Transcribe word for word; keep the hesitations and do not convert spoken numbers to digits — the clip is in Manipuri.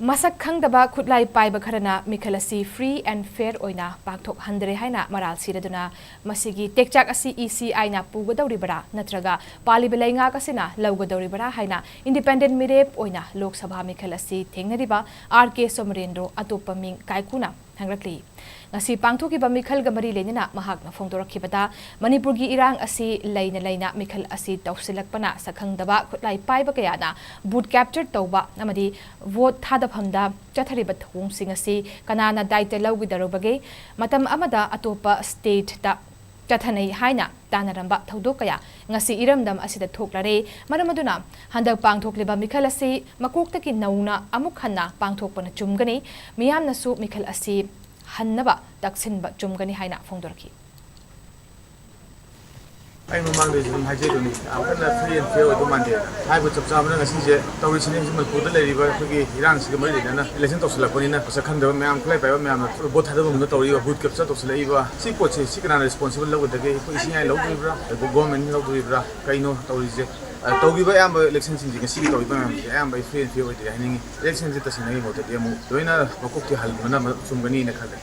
ꯃꯁꯛ ꯈꯪꯗꯕ ꯈꯨꯠꯂꯥꯏ ꯄꯥꯏꯕ ꯈꯔꯅ ꯃꯤꯈꯜ ꯑꯁꯤ free and fair ꯑꯣꯏꯅ ꯄꯥꯡꯊꯣꯛꯍꯟꯗ꯭ꯔꯦ ꯍꯥꯏꯅ ꯃꯔꯥꯜ ꯁꯤꯔꯗꯨꯅ ꯃꯁꯤꯒꯤ ꯇꯦꯛꯆꯥꯛ ꯑꯁꯤ ECIꯅ ꯄꯨꯒꯗꯧꯔꯤꯕꯔꯥ ꯅꯠꯇ꯭ꯔꯒ ꯄꯥꯜꯂꯤꯕ ꯂꯩꯉꯥꯛ ꯑꯁꯤꯅ ꯂꯧꯒꯗꯧꯔꯤꯕꯔꯥ ꯍꯥꯏꯅ independent ꯃꯤꯔꯦꯞ ꯑꯣꯏꯅ ꯂꯣꯛ ꯁꯚꯥ ꯃꯤꯈꯜ ꯑꯁꯤ ꯊꯦꯡꯅꯔꯤꯕ R K ꯁꯣꯃꯔꯦꯟꯗ꯭ꯔꯣ ꯑꯇꯣꯞꯄ ꯃꯤꯡ ꯀꯥꯏꯀꯨꯅ ꯍꯪꯂꯛꯂꯤ꯫ ꯉꯁꯤ ꯄꯥꯡꯊꯣꯛꯈꯤꯕ ꯃꯤꯈꯜꯒ ꯃꯔꯤ ꯂꯩꯅꯅ ꯃꯍꯥꯛꯅ ꯐꯣꯡꯗꯣꯔꯛꯈꯤꯕꯗ, ꯃꯅꯤꯄꯨꯔꯒꯤ ꯏꯔꯥꯡ ꯑꯁꯤ ꯂꯩꯅ ꯂꯩꯅ ꯃꯤꯈꯜ ꯑꯁꯤ ꯇꯧꯁꯤꯜꯂꯛꯄꯅ ꯁꯛꯈꯪꯗꯕ ꯈꯨꯠꯂꯥꯏ ꯄꯥꯏꯕ ꯀꯌꯥꯅ vote capture ꯇꯧꯕ ꯑꯃꯗꯤ vote ꯊꯥꯗꯐꯝꯗ ꯆꯠꯊꯔꯤꯕ ꯊꯧꯑꯣꯡꯁꯤꯡ ꯑꯁꯤ ꯀꯅꯥꯅ ꯗꯥꯏꯇ ꯂꯧꯒꯗꯧꯔꯕꯒꯦ? ꯃꯇꯝ ꯑꯃꯗ ꯑꯇꯣꯞꯄ stateꯇ ꯆꯠꯊꯅꯩ ꯍꯥꯏꯅ ꯇꯥꯟꯅꯔꯝꯕ ꯊꯧꯗꯣꯛ ꯀꯌꯥ ꯉꯁꯤ ꯏꯔꯝꯗꯝ ꯑꯁꯤꯗ ꯊꯣꯛꯂꯔꯦ꯫ ꯃꯔꯝ ꯑꯗꯨꯅ ꯍꯟꯗꯛ ꯄꯥꯡꯊꯣꯛꯂꯤꯕ ꯃꯤꯈꯜ ꯑꯁꯤ ꯃꯀꯣꯛꯇꯒꯤ ꯅꯧꯅ ꯑꯃꯨꯛ ꯍꯟꯅ ꯄꯥꯡꯊꯣꯛꯄꯅ ꯆꯨꯝꯒꯅꯤ꯫ ꯃꯤꯌꯥꯝꯅꯁꯨ ꯃꯤꯈꯜ ꯑꯁꯤ ꯍꯟꯅꯕ ꯇꯛꯁꯤꯟꯕ ꯆꯨꯝꯒꯅꯤ ꯍꯥꯏꯅ ꯐꯣꯡꯗꯣꯔꯛꯈꯤ꯫ ꯑꯩ ꯃꯃꯥꯡꯗꯁꯨ ꯑꯗꯨꯝ ꯍꯥꯏꯖꯩꯗꯨꯅꯤ, ꯌꯥꯝ ꯀꯟꯅ free and fair ꯑꯣꯏꯗꯧ ꯃꯥꯟꯗꯦ꯫ ꯍꯥꯏꯕ ꯆꯞ ꯆꯥꯕꯅ ꯉꯁꯤꯁꯦ ꯇꯧꯔꯤꯁꯤꯅꯤ, ꯍꯧꯖꯤꯛ ꯃꯅꯤꯄꯨꯔꯗ ꯂꯩꯔꯤꯕ ꯑꯩꯈꯣꯏꯒꯤ ꯏꯔꯥꯡꯁꯤꯒ ꯃꯔꯤ ꯂꯩꯅꯅ election ꯇꯧꯁꯤꯜꯂꯛꯄꯅꯤꯅ, ꯃꯁꯛ ꯈꯪꯗꯕ ꯃꯌꯥꯝ, ꯈꯨꯠꯂꯥꯏ ꯄꯥꯏꯕ ꯃꯌꯥꯝꯅ vote ꯊꯥꯗꯐꯝꯗ ꯇꯧꯔꯤꯕ, vote capture ꯇꯧꯁꯤꯜꯂꯛꯏꯕ, ꯁꯤ ꯄꯣꯠꯁꯦ ꯁꯤ ꯀꯅꯥꯅ responsible ꯂꯧꯒꯗꯒꯦ? ꯑꯩꯈꯣꯏ ECI ꯂꯧꯗꯣꯔꯤꯕ꯭ꯔꯥ? ꯑꯗꯨꯕꯨ government ꯂꯧꯗꯣꯔꯤꯕ꯭ꯔꯥ? ꯀꯩꯅꯣ ꯇꯧꯔꯤꯁꯦ? ꯑ, ꯇꯧꯈꯤꯕ ꯑꯌꯥꯝꯕ electionꯁꯤꯡꯁꯦ, ꯉꯁꯤꯒꯤ ꯇꯧꯔꯤꯕ ꯃꯌꯥꯝꯁꯦ ꯑꯌꯥꯝꯕ ꯑꯩ free and fair ꯑꯣꯏꯗꯦ ꯍꯥꯏꯅꯤꯡꯉꯤ꯫ Electionꯁꯦ ꯇꯁꯦꯡꯅ ꯑꯩꯒꯤ ꯃꯣꯠꯇꯗꯤ ꯑꯃꯨꯛ ꯂꯣꯏꯅ ꯃꯀꯣꯛꯇꯤ ꯍꯜꯕꯅ ꯆꯨꯝꯒꯅꯤꯅ ꯈꯜꯂꯦ꯫